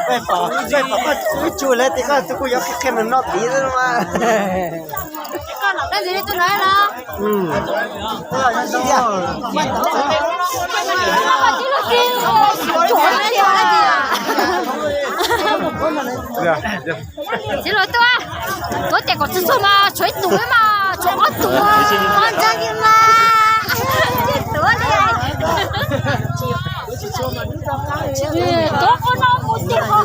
Peb pom, peb pom koj ib tsuj lawm tias koj tus kuj yuav qhia qhia mus noj tid xwb mas. Txiv hluas tuaj, tuaj tias kom txhua txhua mas tshuav ib tug mas, tshuav ob tug mas, ntag li mas. Tuaj li. Tuaj qhov no mus txiv ho.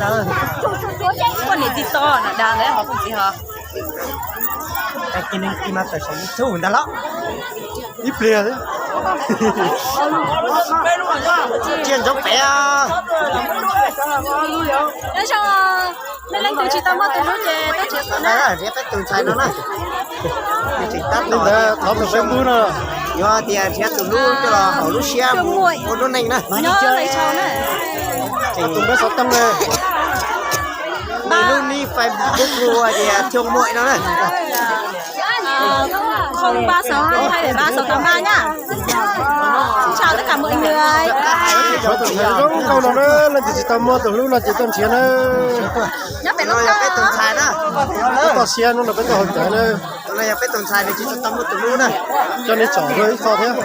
Poj niam txiv to na, dag lawm ho poj txiv ho. Ib pliag cia ntsoov pem. Nyob zoo, nej leej twg tsis tau muaj tus hlub ces tuaj nrhiav kuv na. Nrhiav peb tus ntxhais no na. Li ntawd thov tus Facebook no. Yog tias nrhiav tus hlub coj los haum lub siab ua lub neej na. Nyob Lais Tsau na. Tus npawb xov tooj na. Nws lub nick Facebook hu tias Thiaum Muaim no na. Không ba sáu hai bảy ba sáu tám ba nhá. Xin chào tất cả mọi người. Suav tus ntxhais zoo nkauj no na, leej twg tsis tau muaj tus hlub no ces tuaj nrhiav na. Peb toj siab hnub no peb tuaj haus cawv na. Coj nej tsom dua ib qho thiab.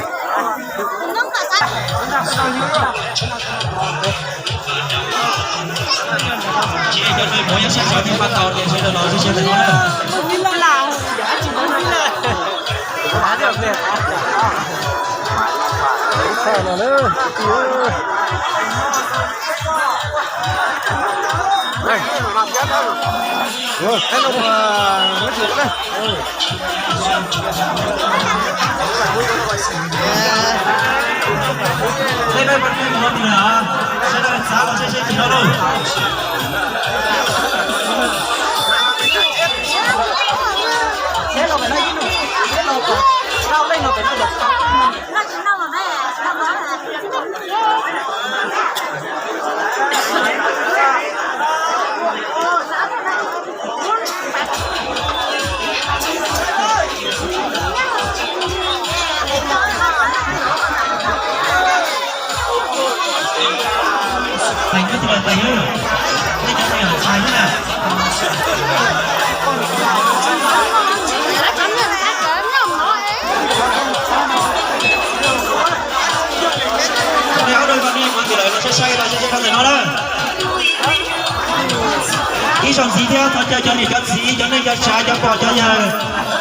Saib saib no, saib saib no ntawm no na. Ib zaug ntxiv thiab thov caw cov niam cov txiv, cov neej cov tsav, cov pog cov yawg,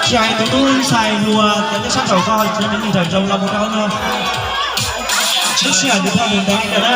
tsis hais tus tub ntxhais hluas, cov nyob sab nraum ko, cov neeg nram nroog los mus rau hauv no. Lub sij hawm nws tau mus ntawd na.